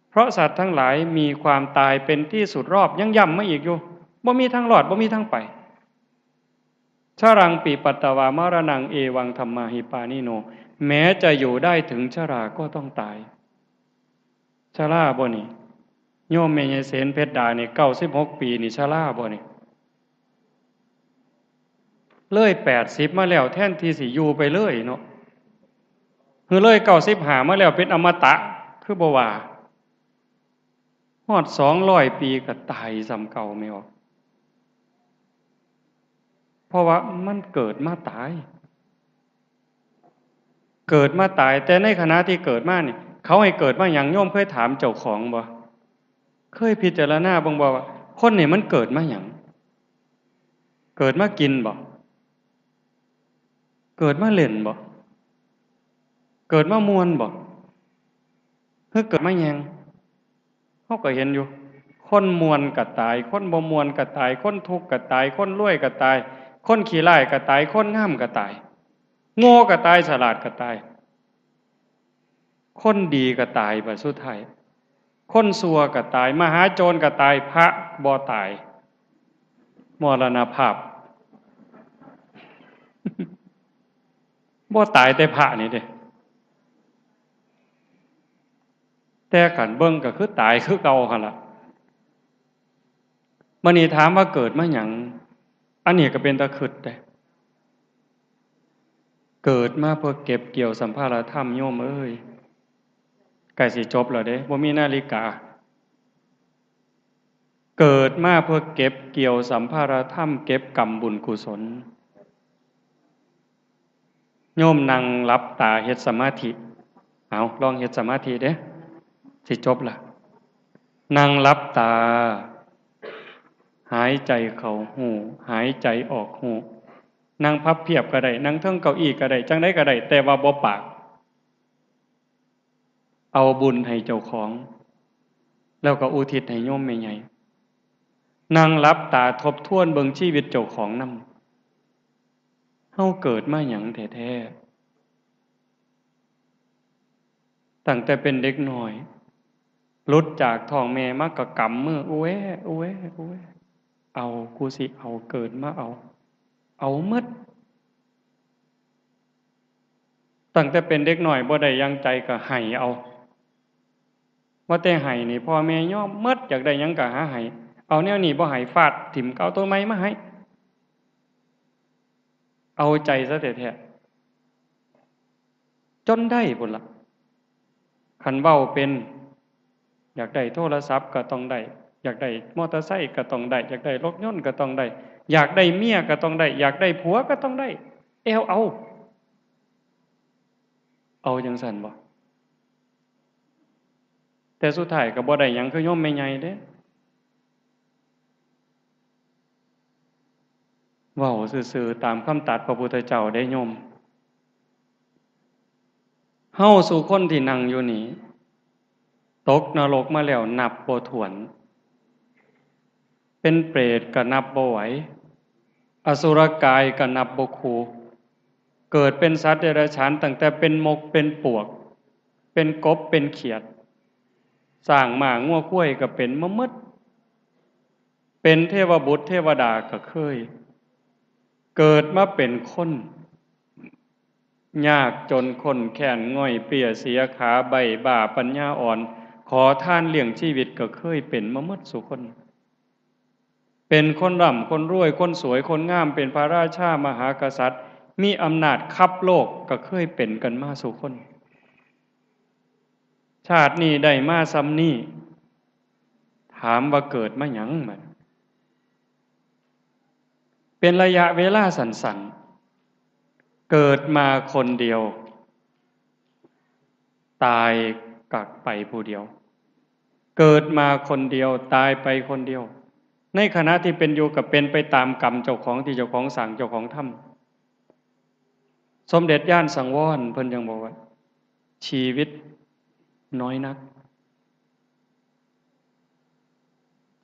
ເພາະສັດທັງຫຼາຍມີຄວາມຕາຍເປັນທີ່ສຸດຮອບ ຍັງຢ້ຳມາອີກຢູ່ ບໍ່ມີທາງລອດ ບໍ່ມີທາງໄປ. ຊະລັງ ປິ ປັດຕະວາ ມະຣະນັງ ເອວັງ ທຳມາຫິ ປານິໂນ. ແม้จะอยู่ได้ถึงชราก็ต้องตาย. ຊະລາບໍ່ນີ້? ໂຍມແມ່ໃຫຍ່ເສນເພັດດານີ້ ເກົ້າສິບຫົກປີນີ້ ຊະລາບໍ່ນີ້? ເລີຍແປດສິບມາແລ້ວ ແທນທີ່ຊິຢູ່ໄປເລີຍເນາະ ຄືເລີຍເກົ້າສິບຫ້າມາແລ້ວ ເປັນອະມະຕະ ຄືບໍ່ວ່າ ຮອດສອງຮ້ອຍປີກໍຕາຍສ່ຳເກົ່າແມ່ນບໍ່? ເພາະວ່າມັນເກີດມາຕາຍ ເກີດມາຕາຍ. ແຕ່ໃນຂະນະທີ່ເກີດມານີ້ ເຂົາໃຫ້ເກີດມາຫຍັງ? ໂຍມເຄີຍຖາມເຈົ້າຂອງບໍ່? ເຄີຍພິຈາລະນາເບິ່ງບໍ່ວ່າ ຄົນນີ້ມັນເກີດມາຫຍັງ? ເກີດມາກິນບໍ່? ເກີດມາຫຼິ້ນບໍ່? ເກີດມາມ່ວນບໍ່? ຫຼືເກີດມາແຍ່ງ? ເຮົາກໍເຫັນຢູ່ ຄົນມ່ວນກໍຕາຍ ຄົນບໍ່ມ່ວນກໍຕາຍ ຄົນທຸກກໍຕາຍ ຄົນລວຍກໍຕາຍ ຄົນຂີ້ຮ້າຍກໍຕາຍ ຄົນງາມກໍຕາຍ ໂງ່ກໍຕາຍ ສະຫຼາດກໍຕາຍ ຄົນດີກໍຕາຍ ບັດສຸດທ້າຍ ຄົນຊົ່ວກໍຕາຍ ມະຫາໂຈນກໍຕາຍ ພະບໍ່ຕາຍ ມໍລະນະພາບ. ບໍ່ຕາຍແຕ່ພະນີ້ເດ້ ແຕ່ຄັນເບິ່ງກໍຄືຕາຍຄືເກົ່າຫັ້ນລະ. ບັດນີ້ຖາມວ່າເກີດມາຫຍັງ? ອັນນີ້ກໍເປັນຕາຄຶດເດ້. ເກີດມາເພື່ອເກັບກ່ຽວສຳພາລະທຳ ໂຍມເອີຍ. ໃກ້ຊິຈົບແລ້ວເດ້ ບໍ່ມີນາລິກາ. ເກີດມາເພື່ອເກັບກ່ຽວສຳພາລະທຳ ເກັບກຳບຸນກຸສົນ. ໂຍມນັ່ງຫຼັບຕາເຮັດສະມາທິ. ເອົາ ລອງເຮັດສະມາທິເດ້ ຊິຈົບລະ. ນັ່ງຫຼັບຕາ ຫາຍໃຈເຂົ້າຮູ້ ຫາຍໃຈອອກຮູ້. ນັ່ງພັບພຽບກໍໄດ້ ນັ່ງເທິງເກົ້າອີ້ກໍໄດ້ ຈັ່ງໃດກໍໄດ້ ແຕ່ວ່າບໍ່ປາກ. ເອົາບຸນໃຫ້ເຈົ້າຂອງ ແລ້ວກໍອຸທິດໃຫ້ໂຍມແມ່ໃຫຍ່. ນັ່ງຫຼັບຕາທົບທວນເບິ່ງຊີວິດເຈົ້າຂອງນຳ. ເຮົາເກີດມາຫຍັງແທ້ໆ? ຕັ້ງແຕ່ເປັນເດັກນ້ອຍ ຫຼຸດຈາກທ້ອງແມ່ມາກໍກຳມື ອູແວ ອູແວ ອູແວ. ເອົາ ກູຊິເອົາ ເກີດມາເອົາ ເອົາໝົດ. ຕັ້ງແຕ່ເປັນເດັກນ້ອຍ ບໍ່ໄດ້ຢ່າງໃຈກໍໃຫ້ເອົາ. ວ່າແຕ່ໃຫ້ນີ້ ພໍ່ແມ່ຍອມໝົດ ຢາກໄດ້ຫຍັງກໍຫາໃຫ້. ເອົາແນວນີ້ບໍ່ໃຫ້ ຟາດຖິ້ມ ກໍເອົາໂຕໃໝ່ມາໃຫ້. ເອົາໃຈຊະແທ້ໆ ຈົນໄດ້ພຸ້ນລະ. ຄັນເວົ້າເປັນ ຢາກໄດ້ໂທລະສັບກໍຕ້ອງໄດ້, ຢາກໄດ້ມໍເຕີໄຊກໍຕ້ອງໄດ້, ຢາກໄດ້ລົດຍົນກໍຕ້ອງໄດ້, ຢາກໄດ້ເມຍກໍຕ້ອງໄດ້, ຢາກໄດ້ຜົວກໍຕ້ອງໄດ້. ແອວເອົາ, ເອົາຈັ່ງຊັ້ນບໍ່? ແຕ່ສຸດທ້າຍກໍບໍ່ໄດ້ຫຍັງຄືໂຍມແມ່ໃຫຍ່ເດ້. ເວົ້າຊື່ໆ ຕາມຄຳຕັດພະພຸດທະເຈົ້າເດ້ໂຍມ. ເຮົາສູ່ຄົນທີ່ນັ່ງຢູ່ນີ້ ຕົກນະລົກມາແລ້ວນັບບໍ່ຖ້ວນ, ເປັນເປດກໍນັບບໍ່ໄຫວ, ອະສຸລະກາຍກໍນັບບໍ່ຄູ່, ເກີດເປັນສັດເດຍລະສານ ຕັ້ງແຕ່ເປັນມົກເປັນປວກ, ເປັນກົບເປັນຂຽດ, ຊ້າງມ້າງົວຄວາຍກໍເປັນມາໝົດ. ເປັນເທວະບຸດເທວະດາກໍເຄີຍ, ເກີດມາເປັນຄົນ ຍາກຈົນ, ຄົນແຄ້ນ, ງ່ອຍເປ້ຍ, ເສຍຂາ, ໃບ້, ບ້າ, ປັນຍາອ່ອນ, ຂໍທານລ້ຽງຊີວິດກໍເຄີຍເປັນມາໝົດສູ່ຄົນ. ເປັນຄົນລ່ຳຄົນລວຍ, ຄົນສວຍຄົນງາມ, ເປັນພະລາຊາມະຫາກະສັດ, ມີອຳນາດຂັບໂລກ ກໍເຄີຍເປັນກັນມາສູ່ຄົນ. ຊາດນີ້ໄດ້ມາສ່ຳນີ້, ຖາມວ່າເກີດມາຫຍັງບັດ? ເປັນໄລຍະເວລາສັ້ນ ເກີດມາຄົນດຽວ ຕາຍກໍໄປຜູ້ດຽວ. ເກີດມາຄົນດຽວ ຕາຍໄປຄົນດຽວ. ໃນຂະນະທີ່ເປັນຢູ່ກໍເປັນໄປຕາມກຳເຈົ້າຂອງທີ່ເຈົ້າຂອງສ້າງ ເຈົ້າຂອງທຳ. ສົມເດັດຍານສັງວອນເພິ່ນຍັງບອກວ່າ ຊີວິດນ້ອຍນັກ.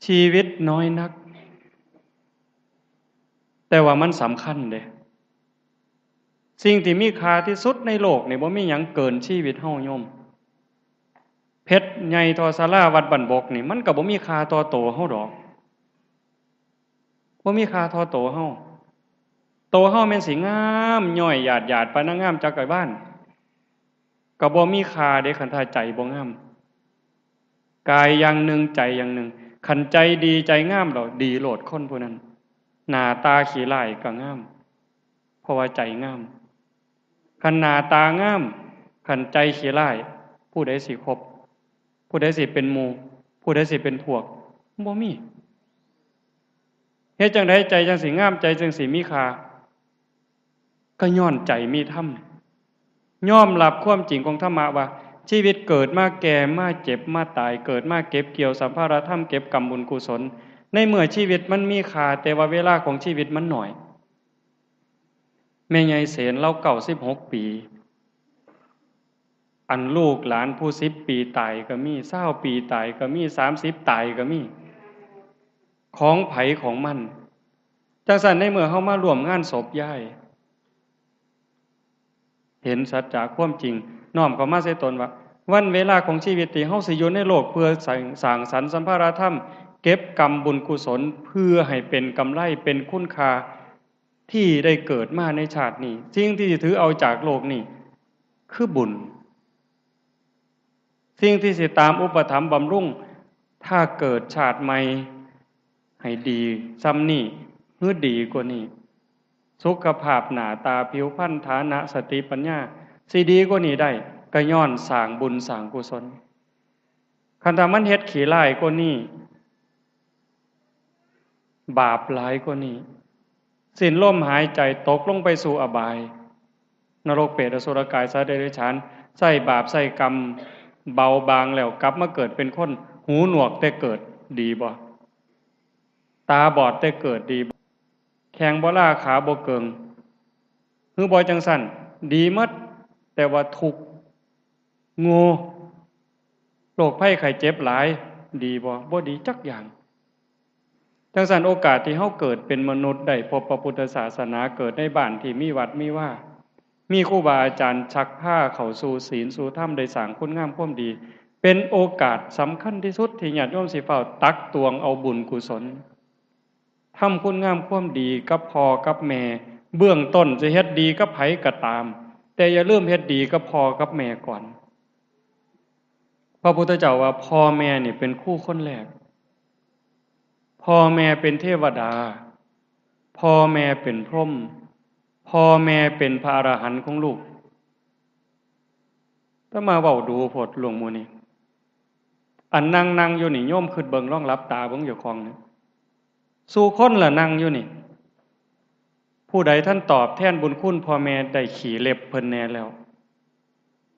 ຊີວິດນ້ອຍນັກ ແຕ່ວ່າມັນສຳຄັນເດ້. ສິ່ງທີ່ມີຄ່າທີ່ສຸດໃນໂລກນີ້ ບໍ່ມີຫຍັງເກີນຊີວິດເຮົາໂຍມ. ເພັດໃຫຍ່ທໍ່ສາລາວັດບ້ານບົກນີ້ ມັນກໍບໍ່ມີຄ່າຕໍ່ໂຕເຮົາດອກ. ບໍ່ມີຄ່າທໍ່ໂຕເຮົາ. ໂຕເຮົາແມ່ນຊິງາມຍ້ອຍຢາດໆ ປານນາງງາມຈັກກະວານ ກໍບໍ່ມີຄ່າເດ້ ຄັນຖ້າໃຈບໍ່ງາມ. ກາຍຢ່າງໜຶ່ງ ໃຈຢ່າງໜຶ່ງ. ຄັນໃຈດີໃຈງາມແລ້ວ ດີໂລດຄົນຜູ້ນັ້ນ. ໜ້າຕາຂີ້ຮ້າຍກໍງາມ ເພາະວ່າໃຈງາມ. ຄັນໜ້າຕາງາມ ຄັນໃຈຂີ້ຮ້າຍ ຜູ້ໃດຊິຄົບ? ຜູ້ໃດຊິເປັນໝູ່? ຜູ້ໃດຊິເປັນພວກ? ບໍ່ມີ. ເຮັດຈັ່ງໃດໃຈຈັ່ງຊິງາມ ໃຈຈຶ່ງຊິມີຄ່າ? ກໍຍ້ອນໃຈມີທຳ. ຍອມຮັບຄວາມຈິງຂອງທຳມະວ່າ ຊີວິດເກີດມາແກ່ມາເຈັບມາຕາຍ ເກີດມາເກັບກ່ຽວສຳພາລະທຳ ເກັບກຳບຸນກຸສົນ. ໃນເມື່ອຊີວິດມັນມີຄ່າ ແຕ່ວ່າເວລາຂອງຊີວິດມັນໜ້ອຍ. ແມ່ໃຫຍ່ເສນລາວເກົ້າສິບຫົກປີ ອັນລູກຫຼານຜູ້ສິບປີຕາຍກໍມີ ຊາວປີຕາຍກໍມີ ສາມສິບຕາຍກໍມີ ຂອງໃຜຂອງມັນ. ຈັ່ງຊັ້ນໃນເມື່ອເຮົາມາຮ່ວມງານສົບຍາຍ ເຫັນສັດຈະຄວາມຈິງ ນ້ອມເຂົ້າມາໃສ່ຕົນວ່າ ວັນເວລາຂອງຊີວິດທີ່ເຮົາຊິຢູ່ໃນໂລກ ເພື່ອສ້າງ ສ້າງສັນສຳພາລະທຳ ເກັບກຳບຸນກຸສົນ ເພື່ອໃຫ້ເປັນກຳໄລ ເປັນຄຸນຄ່າ ທີ່ໄດ້ເກີດມາໃນຊາດນີ້. ສິ່ງທີ່ຊິຖືເອົາຈາກໂລກນີ້ຄືບຸນ. ສິ່ງທີ່ຊິຕາມອຸປະຖຳບຳລຸງ ຖ້າເກີດຊາດໃໝ່ໃຫ້ດີຊ່ຳນີ້ ຫຼື ດີກວ່ານີ້ ສຸຂະພາບ ໜ້າຕາ ຜິວພັນ ຖານະ ສະຕິ ປັນຍາ ຊິດີກວ່ານີ້ໄດ້ ກໍຍ້ອນສ້າງບຸນສ້າງກຸສົນ. ຄັນຖ້າມັນເຮັດຂີ້ຮ້າຍກວ່ານີ້ ບາບຫຼາຍກວ່ານີ້ ສິ້ນລົມຫາຍໃຈ ຕົກລົງໄປສູ່ອະບາຍ ນະລົກ ເປດ ອະສຸລະກາຍ ສັດເດຍລະສານ ໃຊ້ບາບໃຊ້ກຳເບົາບາງແລ້ວ ກັບມາເກີດເປັນຄົນ ຫູໜວກແຕ່ເກີດ ດີບໍ່? ຕາບອດແຕ່ເກີດ ດີບໍ່? ແຂ້ງບໍ່ລາ ຂາບໍ່ເກີງ ຫຼືບໍ່ຈັ່ງຊັ້ນ ດີໝົດ ແຕ່ວ່າທຸກ ໂງ່ ໂລກໄພໄຂ້ເຈັບຫຼາຍ ດີບໍ່? ບໍ່ດີຈັກຢ່າງ. ຈັ່ງຊັ້ນ ໂອກາດທີ່ເຮົາເກີດເປັນມະນຸດໄດ້ ພົບພະພຸດທະສາສະໜາ ເກີດໃນບ້ານທີ່ມີວັດມີວາ ມີຄູບາອາຈານຊັກພາເຂົ້າສູ່ສິນສູ່ທຳ ໄດ້ສ້າງຄຸນງາມຄວາມດີ ເປັນໂອກາດສຳຄັນທີ່ສຸດທີ່ຍາດໂຍມຊິຟ້າວຕັກຕວງເອົາບຸນກຸສົນ. ທຳຄຸນງາມຄວາມດີກັບພໍ່ກັບແມ່ ເບື້ອງຕົ້ນຈະເຮັດດີກັບໃຜກໍຕາມ ແຕ່ຢ່າລືມເຮັດດີກັບພໍ່ກັບແມ່ກ່ອນ. ພະພຸດທະເຈົ້າວ່າ ພໍ່ແມ່ນີ້ເປັນຄູຄົນແລກ. ພໍ່ແມ່ເປັນເທວະດາ, ພໍ່ແມ່ເປັນພົມ, ພໍ່ແມ່ເປັນພະອະລະຫັນຂອງລູກ. ອາດຕະມາເວົ້າດູໂພດ ເລື່ອງໝູ່ນີ້. ອັນນັ່ງໆຢູ່ນີ້ ໂຍມຄິດເບິ່ງ ລອງຫຼັບຕາເບິ່ງເຈົ້າຂອງນີ້. ສູ່ຄົນລະນັ່ງຢູ່ນີ້. ຜູ້ໃດທ່ານຕອບແທນບຸນຄຸນພໍ່ແມ່ໄດ້ຂີ້ເລັບເພິ່ນແດ່ແລ້ວ?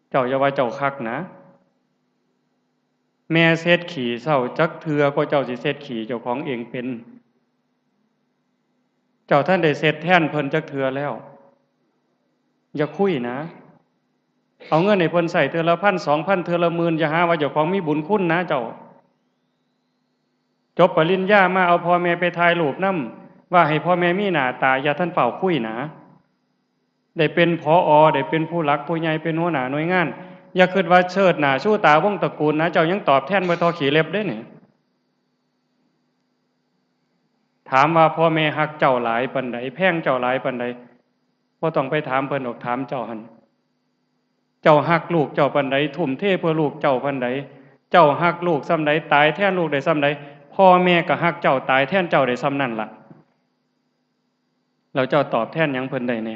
ເຈົ້າຢ່າວ່າເຈົ້າຄັກນະ. ແມ່ເຊັດຂີ້ເຊົ້າຈັກເທື່ອ ກວ່າເຈົ້າຊິເຊັດຂີ້ເຈົ້າຂອງເອງເປັນ. ເຈົ້າທ່ານໄດ້ເຊັດແທນເພິ່ນຈັກເທື່ອແລ້ວ? ຢ່າຄຸຍນະ. ເອົາເງິນໃຫ້ເພິ່ນໃຊ້ເທື່ອລະພັນ ສອງພັນ ເທື່ອລະໝື່ນ. ຢ່າຫາວ່າເຈົ້າຂອງມີບຸນຄຸນນະເຈົ້າ. ຈົບປະລິນຍາມາ ເອົາພໍ່ແມ່ໄປຖ່າຍຮູບນຳ ວ່າໃຫ້ພໍ່ແມ່ມີໜ້າຕາ. ຢ່າທ່ານຟ້າວຄຸຍນະ. ໄດ້ເປັນ ຜອ ໄດ້ເປັນຜູ້ຫຼັກຜູ້ໃຫຍ່ ເປັນຫົວໜ້າໜ່ວຍງານ. ຢ່າຄິດວ່າເຊີດໜ້າຊູຕາວົງຕະກູນນະ. ເຈົ້າຍັງຕອບແທນບໍ່ທໍ່ຂີ້ເລັບເດ້ນີ້. ຖາມວ່າພໍ່ແມ່ຮັກເຈົ້າຫຼາຍປານໃດ ແພງເຈົ້າຫຼາຍປານໃດ? ບໍ່ຕ້ອງໄປຖາມເພິ່ນດອກ ຖາມເຈົ້າຫັ້ນ. ເຈົ້າຮັກລູກເຈົ້າປານໃດ? ທຸ່ມເທເພື່ອລູກເຈົ້າປານໃດ? ເຈົ້າຮັກລູກສ່ຳໃດ? ຕາຍແທນລູກໄດ້ສ່ຳໃດ? ພໍ່ແມ່ກໍຮັກເຈົ້າ ຕາຍແທນເຈົ້າໄດ້ສ່ຳນັ້ນລະ. ແລ້ວເຈົ້າຕອບແທນຫຍັງເພິ່ນໄດ້ແດ່?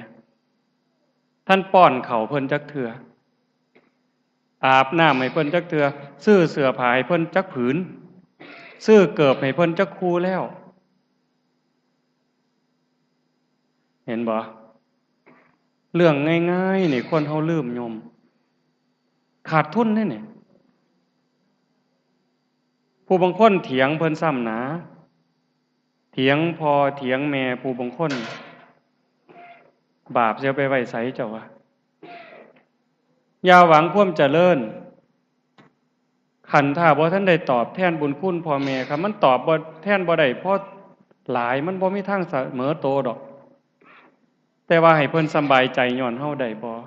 ທ່ານປ້ອນເຂົ້າເພິ່ນຈັກເທື່ອ? ອາບນ້ຳໃຫ້ເພິ່ນຈັກເທື່ອ? ຊື້ເສື້ອຜ້າໃຫ້ເພິ່ນຈັກຜືນ? ຊື້ເກີບໃຫ້ເພິ່ນຈັກຄູ່ແລ້ວ? ເຫັນບໍ່? ເລື່ອງງ່າຍໆນີ້ຄົນເຮົາລືມໂຍມ ຂາດທຶນເດ້ນີ້. ຜູ້ບາງຄົນຖຽງເພິ່ນຊ້ຳໜາ ຖຽງພໍ່ຖຽງແມ່ຜູ້ບາງຄົນ ບາບຊິເອົາໄປໄວ້ໃສເຈົ້າວ່າ? ຢ່າຫວັງຄວາມຈະເລີນ ຄັນຖ້າບໍ່ທັນໄດ້ຕອບແທນບຸນຄຸນພໍ່ແມ່ ຄັນມັນຕອບບໍ່ແທນບໍ່ໄດ້ພໍຫຼາຍ ມັນບໍ່ມີທາງສະເໝີໂຕດອກ. ແຕ່ວ່າໃຫ້ເພິ່ນສຳບາຍໃຈຍ້ອນເຮົາໄດ້ບໍ່?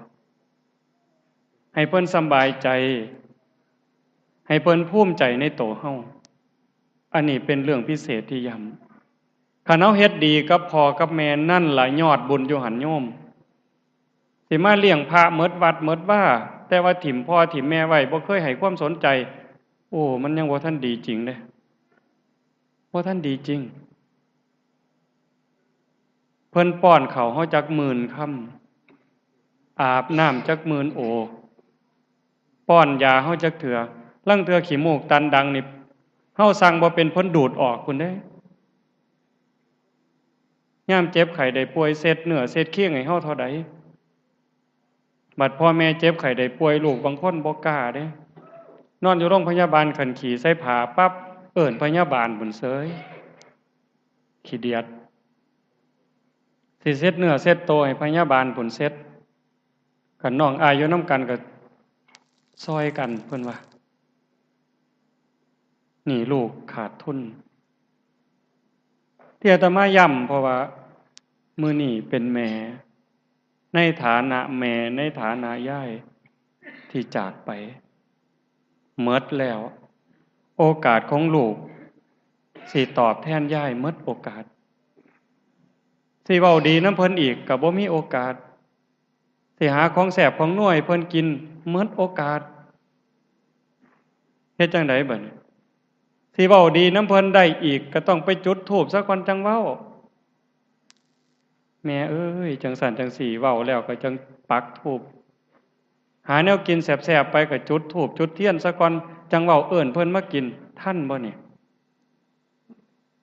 ໃຫ້ເພິ່ນສຳບາຍໃຈ ໃຫ້ເພິ່ນພູມໃຈໃນໂຕເຮົາ. ອັນນີ້ເປັນເລື່ອງພິເສດທີ່ຢ້ຳ. ຄັນເຮົາເຮັດດີກັບພໍ່ກັບແມ່ ນັ້ນລະຍອດບຸນຢູ່ຫັ້ນໂຍມ. ຊິມາລ້ຽງພະໝົດວັດໝົດວາ ແຕ່ວ່າຖິ້ມພໍ່ຖິ້ມແມ່ໄວ້ ບໍ່ເຄີຍໃຫ້ຄວາມສົນໃຈ ໂອ້ ມັນຍັງບໍ່ທັນດີຈິງເດ້ ບໍ່ທັນດີຈິງ. ເພິ່ນປ້ອນເຂົ້າເຮົາຈັກໝື່ນຄຳ ອາບນ້ຳຈັກໝື່ນໂອ ປ້ອນຢາເຮົາຈັກເທື່ອ. ລາງເທື່ອຂີ້ມູກຕັນດັງນີ້ ເຮົາສັ່ງບໍ່ເປັນ ເພິ່ນດູດອອກພຸ້ນເດ້. ຍາມເຈັບໄຂ້ໄດ້ປ່ວຍ ເຊັດເນື້ອເຊັດຄຽງໃຫ້ເຮົາເທົ່າໃດ. ບັດພໍ່ແມ່ເຈັບໄຂ້ໄດ້ປ່ວຍ ລູກບາງຄົນບໍ່ກ້າເດ້ ນອນຢູ່ໂຮງພະຍາບານ ຄັນຂີ້ໃສ່ຜ້າປັບ ເອີ້ນພະຍາບານພຸ້ນເສີຍ ຂີ້ດຽດ ຊິເຊັດເນື້ອເຊັດໂຕໃຫ້ພະຍາບານພຸ້ນເຊັດ. ຄັນນ້ອງອ້າຍຢູ່ນຳກັນກໍຊ່ອຍກັນ ເພິ່ນວ່າ ນີ້ລູກຂາດທຶນ. ທີ່ອາດຕະມາຢ້ຳ ເພາະວ່າມື້ນີ້ເປັນແມ່ ໃນຖານະແມ່ ໃນຖານະຍາຍທີ່ຈາກໄປໝົດແລ້ວ ໂອກາດຂອງລູກຊິຕອບແທນຍາຍໝົດໂອກາດ. ຊິເວົ້າດີນຳເພິ່ນອີກກໍບໍ່ມີໂອກາດ. ຊິຫາຂອງແຊບຂອງນົວໃຫ້ເພິ່ນກິນ ໝົດໂອກາດ. ເຮັດຈັ່ງໃດບັດນີ້? ຊິເວົ້າດີນຳເພິ່ນໄດ້ອີກ ກໍຕ້ອງໄປຈຸດທູບຊະກ່ອນຈັ່ງເວົ້າ. ແມ່ເອີຍ ຈັ່ງຊັ້ນຈັ່ງຊີ້ ເວົ້າແລ້ວກໍຈັ່ງປັກທູບ. ຫາແນວກິນແຊບໆໄປ ກໍຈຸດທູບຈຸດທຽນຊະກ່ອນ ຈັ່ງເວົ້າເອີ້ນເພິ່ນມາກິນ. ທັນບໍ່ນີ້?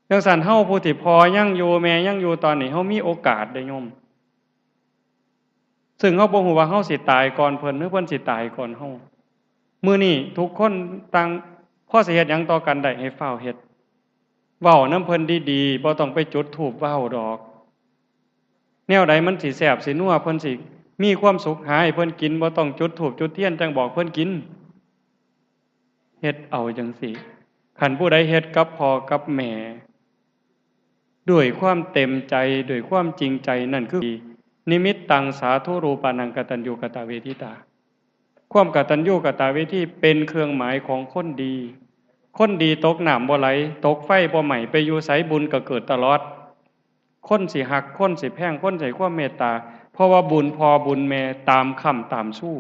ຈັ່ງຊັ້ນ ເຮົາຜູ້ທີ່ພໍ່ຍັງຢູ່ ແມ່ຍັງຢູ່ ຕອນນີ້ເຮົາມີໂອກາດເດ້ໂຍມ. ເຊິ່ງເຮົາບໍ່ຮູ້ວ່າເຮົາຊິຕາຍກ່ອນເພິ່ນ ຫຼືເພິ່ນຊິຕາຍກ່ອນເຮົາ. ມື້ນີ້ທຸກຄົນຕ່າງ ພໍຊິເຮັດຫຍັງຕໍ່ກັນໄດ້ ໃຫ້ຟ້າວເຮັດ. ເວົ້ານຳເພິ່ນດີໆ ບໍ່ຕ້ອງໄປຈຸດທູບເວົ້າດອກ. ແນວໃດມັນຊິແຊບຊິນົວ ເພິ່ນຊິມີຄວາມສຸກ ຫາໃຫ້ເພິ່ນກິນ ບໍ່ຕ້ອງຈຸດທູບຈຸດທຽນ ຈັ່ງບອກເພິ່ນກິນ. ເຮັດເອົາຈັ່ງຊີ້. ຄັນຜູ້ໃດເຮັດກັບພໍ່ກັບແມ່ ດ້ວຍຄວາມເຕັມໃຈ ດ້ວຍຄວາມຈິງໃຈ ນັ້ນຄືນິມິດຕັງສາທຸຮູປານັງກະຕັນຍູກະຕະເວທິຕາ. ຄວາມກະຕັນຍູກະຕະເວທີເປັນເຄື່ອງໝາຍຂອງຄົນດີ. ຄົນດີຕົກນ້ຳບໍ່ໄຫຼ ຕົກໄຟບໍ່ໄໝ້ ໄປຢູ່ໃສບຸນກໍເກີດຕະຫຼອດ. ຄົນຊິຮັກ ຄົນຊິແພງ ຄົນຊິໃຫ້ຄວາມເມດຕາ ເພາະວ່າບຸນພໍ່ບຸນແມ່ຕາມຄ້ຳຕາມຊູ.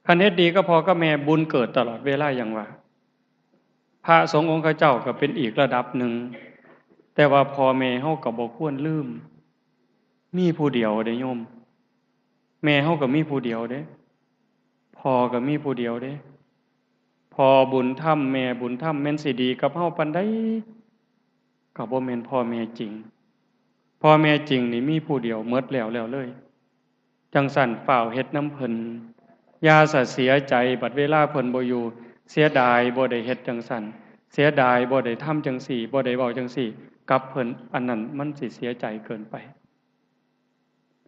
ຄັນເຮັດດີກັບພໍ່ກັບແມ່ ບຸນເກີດຕະຫຼອດເວລາ ຢ່າງວ່າ ພະສົງອົງຄະເຈົ້າກໍເປັນອີກລະດັບໜຶ່ງ ແຕ່ວ່າພໍ່ແມ່ເຮົາກໍບໍ່ຄວນລືມ. ມີຜູ້ດຽວເດ້ໂຍມ ແມ່ເຮົາກໍມີຜູ້ດຽວເດ້ ພໍ່ກໍມີຜູ້ດຽວເດ້. ພໍ່ບຸນທຳ ແມ່ບຸນທຳ ແມ່ນຊິດີກັບເຮົາປານໃດ ກໍບໍ່ແມ່ນພໍ່ແມ່ຈິງ. ພໍ່ແມ່ຈິງນີ້ມີຜູ້ດຽວໝົດແລ້ວແລ້ວເລີຍ. ຈັ່ງຊັ້ນຟ້າວເຮັດນຳເພິ່ນ. ຢ່າສະເສຍໃຈບັດເວລາເພິ່ນບໍ່ຢູ່ ເສຍດາຍບໍ່ໄດ້ເຮັດຈັ່ງຊັ້ນ ເສຍດາຍບໍ່ໄດ້ທຳຈັ່ງຊີ້ ບໍ່ໄດ້ເວົ້າຈັ່ງຊີ້ກັບເພິ່ນ. ອັນນັ້ນມັນຊິເສຍໃຈເກີນໄປ.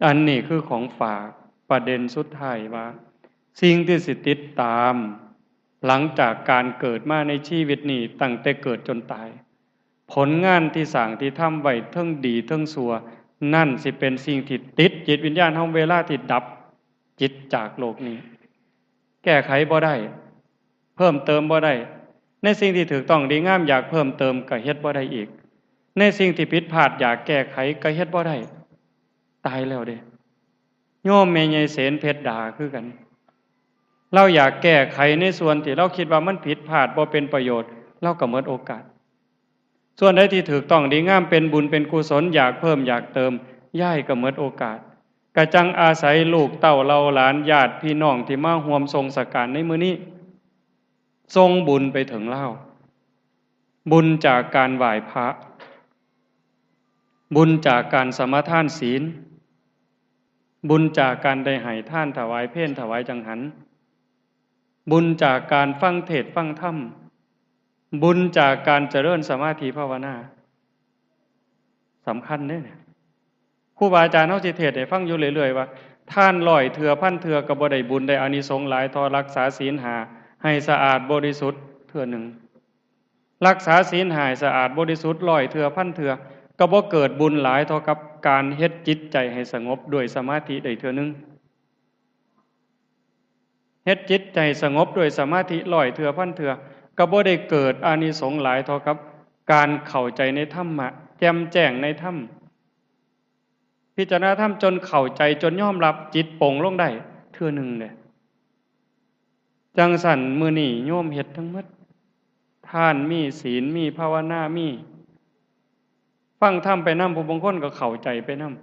ອັນນີ້ຄືຂອງຝາກ. ປະເດັນສຸດທ້າຍວ່າ ສິ່ງທີ່ຊິຕິດຕາມ ຫຼັງຈາກການເກີດມາໃນຊີວິດນີ້ ຕັ້ງແຕ່ເກີດຈົນຕາຍ ຜົນງານທີ່ສ້າງທີ່ທຳໄວ້ ເຖິງດີເຖິງຊົ່ວ ນັ້ນຊິເປັນສິ່ງທີ່ຕິດຈິດວິນຍານເຮົາເວລາທີ່ດັບຈິດຈາກໂລກນີ້. ແກ້ໄຂບໍ່ໄດ້ ເພີ່ມເຕີມບໍ່ໄດ້. ໃນສິ່ງທີ່ຖືກຕ້ອງດີງາມ ຢາກເພີ່ມເຕີມກໍເຮັດບໍ່ໄດ້ອີກ. ໃນສິ່ງທີ່ຜິດພາດ ຢາກແກ້ໄຂກໍເຮັດບໍ່ໄດ້. ຕາຍແລ້ວເດ້. ໂຍມແມ່ໃຫຍ່ເສນເພັດດາຄືກັນ ລາວຢາກແກ້ໄຂໃນສ່ວນທີ່ລາວຄິດວ່າມັນຜິດພາດ ບໍ່ເປັນປະໂຫຍດ ລາວກໍໝົດໂອກາດ. ສ່ວນໃດທີ່ຖືກຕ້ອງດີງາມ ເປັນບຸນເປັນກຸສົນ ຢາກເພີ່ມຢາກເຕີມ ຍາຍກໍໝົດໂອກາດ. ກະຈັ່ງອາໄສລູກເຕົ້າເຫຼົ່າຫຼານ ຍາດພີ່ນ້ອງທີ່ມາຮ່ວມສົ່ງສະການໃນມື້ນີ້ ສົ່ງບຸນໄປເຖິງລາວ. ບຸນຈາກການໄຫວ້ພະ ບຸນຈາກການສະມາທານສິນ ບຸນຈາກການໄດ້ໃຫ້ທານ, ຖວາຍເພນ, ຖວາຍຈັງຫັນ, ບຸນຈາກການຟັງເທດຟັງທຳ, ບຸນຈາກການຈະເລີນສະມາທິພາວະນາ ສຳຄັນເດ້. ຄູບາອາຈານເຮົາຊິເທດໃຫ້ຟັງຢູ່ເລື້ອຍໆວ່າ ທານຮ້ອຍເທື່ອພັນເທື່ອກໍບໍ່ໄດ້ບຸນໄດ້ອານິສົງຫຼາຍເທົ່າຮັກສາສິນຫ້າໃຫ້ສະອາດບໍລິສຸດເທື່ອໜຶ່ງ. ຮັກສາສິນຫ້າໃຫ້ສະອາດບໍລິສຸດຮ້ອຍເທື່ອພັນເທື່ອ ກໍບໍ່ເກີດບຸນຫຼາຍເທົ່າກັບການເຮັດຈິດໃຈໃຫ້ສະຫງົບດ້ວຍສະມາທິໄດ້ເທື່ອໜຶ່ງ. ເຮັດຈິດໃຈສະຫງົບດ້ວຍສະມາທິຮ້ອຍເທື່ອພັນເທື່ອ ກໍບໍ່ໄດ້ເກີດອານິສົງຫຼາຍເທົ່າກັບການເຂົ້າໃຈໃນທຳມະ, ແຈ່ມແຈ້ງໃນທຳ, ພິຈາລະນາທຳຈົນເຂົ້າໃຈ, ຈົນຍອມຮັບ, ຈິດປົງລົງໄດ້ເທື່ອໜຶ່ງເດ້. ຈັ່ງຊັ້ນ ມື້ນີ້ໂຍມເຮັດທັງໝົດ, ທານມີ, ສິນມີ, ພາວະນາມີ, ຟັງທຳໄປນຳ, ຜູ້ບາງຄົນກໍເຂົ້າໃຈໄປນຳ.